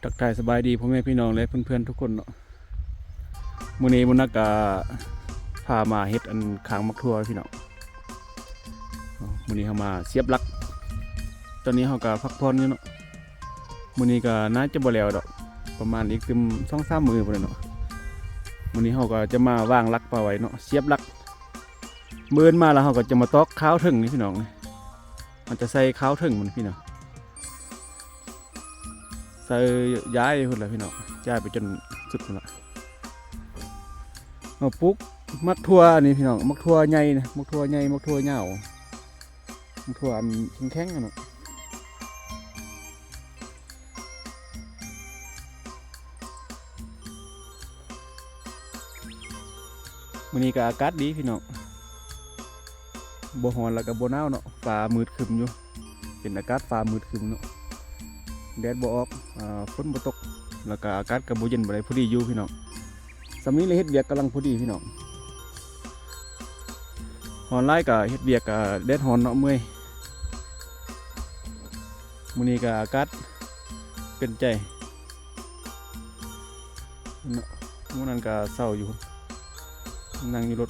ທັກທາຍສະບາຍດີພໍ່ແມ່ພີ່ນ້ອງ ແລະ ເພື່ອນໆທຸກຄົນເນາະ. ມື້ນີ້ບຸນນັກກະພາມາເຮັດອັນຄາງໝາກຖົ່ວພີ່ນ້ອງ. ເນາະ ມື້ນີ້ເຮົາມາສຽບຫຼັກ. ຕອນນີ້ເຮົາກະພັກຜ່ອນຢູ່ເນາະ. ມື້ນີ້ກະໜ້າຈະບໍ່ແລ້ວດອກ ປະມານອີກຕື່ມສອງສາມມື້ພຸ້ນແຫຼະເນາະ. ມື້ນີ້ເຮົາກະຈະມາວາງຫຼັກປະໄວ້ເນາະ ສຽບຫຼັກ. ມື້ອື່ນມາແລ້ວເຮົາກະຈະມາຕອກຄາວເທິງນີ້ພີ່ນ້ອງ. ມັນຈະໃສ່ຄາວເທິງມັນພີ່ນ້ອງ ໃສ່ຢາຍພຸ້ນລະພີ່ນ້ອງ ຢາຍໄປຈົນສຸດພຸ້ນລະ. ເຮົາປູກໝາກຖົ່ວນີ້ພີ່ນ້ອງ ໝາກຖົ່ວໃຫຍ່ນະ ໝາກຖົ່ວໃຫຍ່ ໝາກຖົ່ວຍາວ ໝາກຖົ່ວອັນແຂງໆຫັ້ນເນາະ. ມື້ນີ້ກະອາກາດດີພີ່ນ້ອງ ບໍ່ຮ້ອນແລ້ວກະບໍ່ໜາວເນາະ. ຟ້າມືດຄຶ້ມຢູ່ ເປັນອາກາດຟ້າມືດຄຶ້ມເນາະ ແດດບໍ່ອອກ ອາ ຝົນບໍ່ຕົກ ແລ້ວກະອາກາດກະບໍ່ເຢັນປານໃດ ພໍດີຢູ່ພີ່ນ້ອງ. ສ່ຳນີ້ລະເຮັດວຽກກຳລັງພໍດີພີ່ນ້ອງ. ຮ້ອນຫຼາຍກະເຮັດວຽກກະແດດຮ້ອນເນາະ ເມື່ອຍ. ມື້ນີ້ກະອາກາດເປັນໃຈເນາະ. ມື້ນັ້ນກະເຊົາຢູ່ ນັ່ງຢູ່ລົດ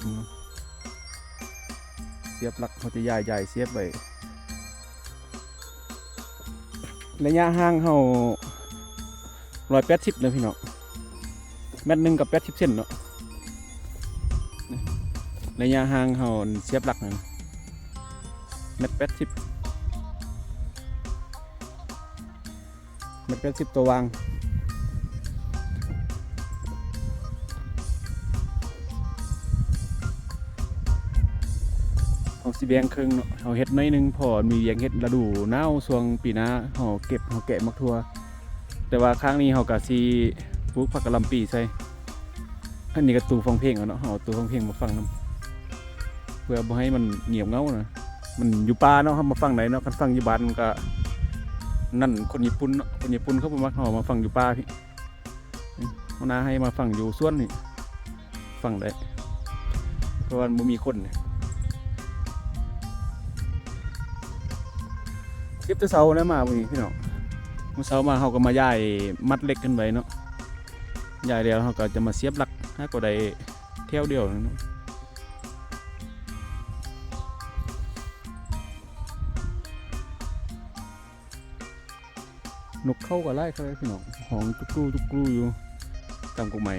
ສຽບຫຼັກ ເຮົາຈະຢາຍ ຢາຍສຽບໄວ້. ໄລຍະຫ່າງເຮົາຮ້ອຍແປດສິບເນາະພີ່ນ້ອງ ແມັດໜຶ່ງກະແປດສິບເຊັນເນາະ. ໄລຍະຫ່າງເຮົາສຽບຫຼັກນັ້ນ ແມັດແປດສິບ ແມັດແປດສິບຕົວວາງ. ເຮົາຊິແບ່ງເຄິ່ງເນາະ ເຮົາເຮັດໜ້ອຍໜຶ່ງ ເພາະມີວຽກເຮັດລະດູໜາວ ຊ່ວງປີໜ້າເຮົາເກັບ ເຮົາແກະໝາກຖົ່ວ. ແຕ່ວ່າຄັ້ງນີ້ເຮົາກະຊິປູກຜັກກະຫຼ່ຳປີໃສ່. ອັນນີ້ກະຕູ້ຟັງເພງເອົາເນາະ ເຮົາເອົາຕູ້ຟັງເພງມາຝັງນຳ ເພື່ອບໍ່ໃຫ້ມັນງຽບເຫງົານະ. ມັນຢູ່ປ່າເນາະ ເຮົາມາຝັງໄດ້ເນາະ. ຄັນຝັງຢູ່ບ້ານມັນກະ ນັ້ນຄົນຍີ່ປຸ່ນເນາະ ຄົນຍີ່ປຸ່ນເຂົາບໍ່ມັກ ເຮົາມາຝັງຢູ່ປ່າພີ້. ຫົວໜ້າໃຫ້ມາຝັງຢູ່ສວນນີ້ ຝັງໄດ້ ເພາະວ່າມັນບໍ່ມີຄົນ. ເກັບແຕ່ເຊົ້າແລ້ວມາມື້ນີ້ພີ່ນ້ອງ. ມື້ເຊົ້າມາເຮົາກະມາຢາຍມັດເຫຼັກຂຶ້ນໄວ້ເນາະ. ຢາຍແລ້ວເຮົາກະຈະມາສຽບຫຼັກ ຫາກະໄດ້ແຖວດຽວເນາະ. ນົກເຂົາກະຫຼາຍຄັກພີ່ນ້ອງ ຮ້ອງຈຸກຣູຈຸກຣູຢູ່ຕາມກົກໄມ້.